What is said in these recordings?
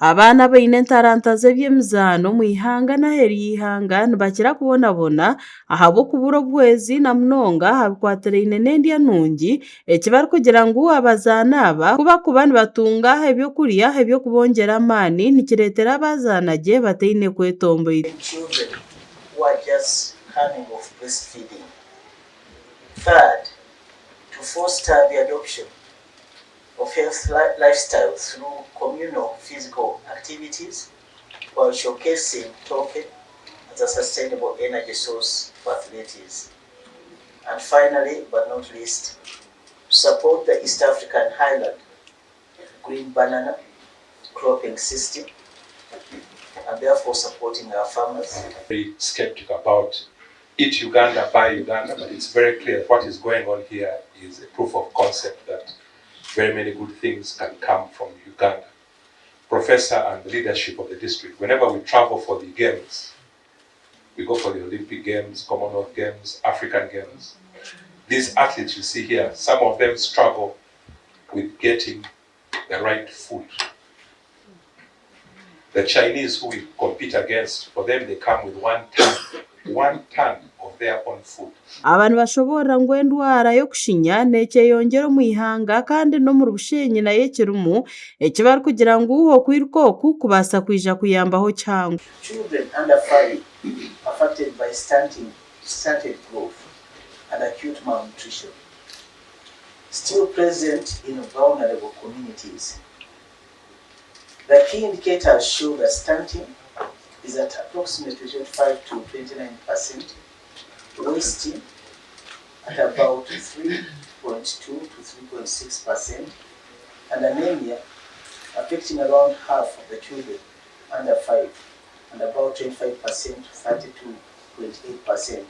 Abaana abaine entaranta z'eby'emizaano omu ihanga n'aheeru y'eihanga nibakira kubonabona ahabw'okubura obuhwezi na munonga aha bikwatiraine n'endya nungi eki barikugira ngu abazaani aba ku barikuba nibatunga ebyokurya eby'okubongyera amaani nikireetera abaazaana gye bataine kwetomboita. Children who are just coming off breastfeeding. Third, to foster the adoption of health lifestyles through communal physical activities while showcasing Toke as a sustainable energy source for athletes. And finally, but not least, to support the East African Highland green banana cropping system and therefore supporting our farmers. Very skeptical about Eat Uganda, Buy Uganda, but it's very clear what is going on here is a proof of concept that very many good things can come from Uganda. Professor and the leadership of the district, whenever we travel for the games, we go for the Olympic Games, Commonwealth Games, African Games. These athletes you see here, some of them struggle with getting the right food. The Chinese who we compete against, for them they come with one ton, one ton of their own food. Aba nibashoboorora ngu endwara y'okushinya nekyeyongyera omu ihanga kandi n'omuri Bushenyi nayo ekirimu, eki barikugira ngu okwiruka oku kubaasa kwija kuyambaho kihango. Children under five affected by stunting, stunted growth and acute malnutrition still present in vulnerable communities. The key indicators show that stunting is at approximately 25 to 29 percent, wasting at about 3.2 to 3.6 percent, and anemia affecting around half of the children under 5 and about 25 percent to 32.8 percent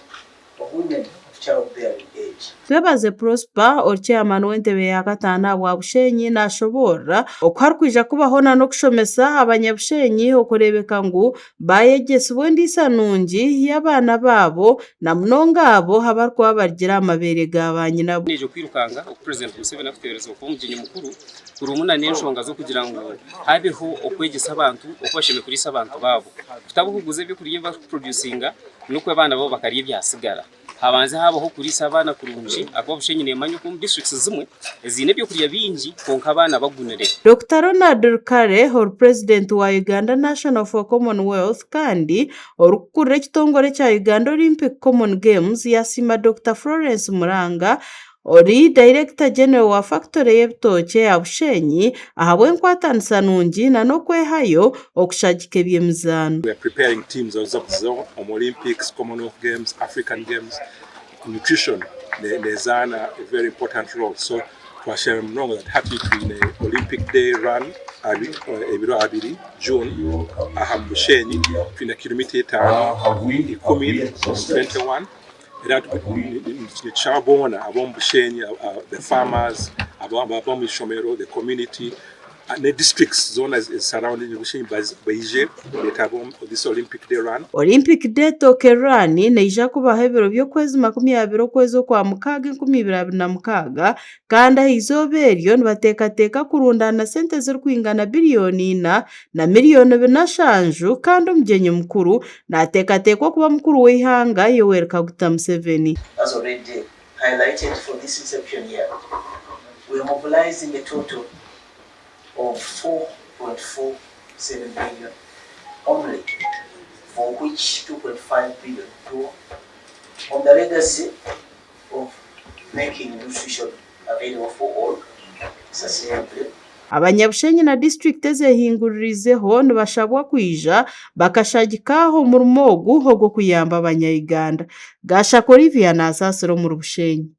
of women of childbearing age. Twebaze Prosper ori chairman w'entebe ya kataano ahabwa Bushenyi nashoboorora oku harikwija kubaho na n'okushomesa abanyabushenyi okureebeka ngu baayegyesibwa endiisa nungi y'abaana baabo na munonga abo abarikuba barugire aha mabeere ga baanyinabo. Neija okwirukanga oku Purezidenti Museveni arikuteeberezibwa kuba omugyenyi mukuru kurimu nana enshonga z'okugira ngu habeho okwegyesa abantu oku bashemereire kuriisa abantu baabo. Kutabahuguza ebyokurya ebi barikupurodyusinga nikwo abaana baabo bakarya ebyasigara. Habanze habaho okuriisa abaana kurungi ahakuba Bushenyi neemanywa kuba omu disiturikiti zimwe eziine ebyokurya bingi kwonka abaana bagunire. Dokita Ronald Rukare ori Purezidenti wa Uganda National for Commonwealth kandi orikukurira ekitongore ekya Uganda Olympic Common Games yasiima Dokita Florence Muranga ori Dayirekita General wa fakitore y'ebitookye eya Bushenyi ahabw'enkwatanisa nungi na n'okwehayo okushagika eby'emizaano. We are preparing teams eziza omu Olympics, Commonwealth Games, African Games. Nutrition nezaana a very important role so twashaba munonga that hati twine Olympic Day Run ebiro abiri June aha Bushenyi twine kilomita etaano, ikumi, 21. Era nitushaba boona ab'omu Bushenyi, the farmers, ab'omu ishomero, the community ne districts zoona ezi surrounding Bushenyi baije beetabe omu this Olympic Day Run. Olympic Day Tooke Run neija kubaho ebiro by'okwezi 20 okwezi okwamukaaga 2026 kandi aha izooba eryo nibateekateeka kurundaana sente zirikwingana biriyoni ina na miriyoni bina nshanju kandi omugyenyi mukuru naateekateekwa kuba mukuru w'eihanga Yoweri Kaguta Museveni. As already highlighted for this inception year, we are mobilizing a total of 4.47 billion only for which 2.5 billion go on the legacy of making nutrition available for all sustainably. Abanyabushenyi na disiturikiti ezehinguririizeho nibashabwa kwija bakashagika omurimo ogu ogw'okuyamba abanya-Uganda. Gashaka Olivia naasaasira omuri Bushenyi.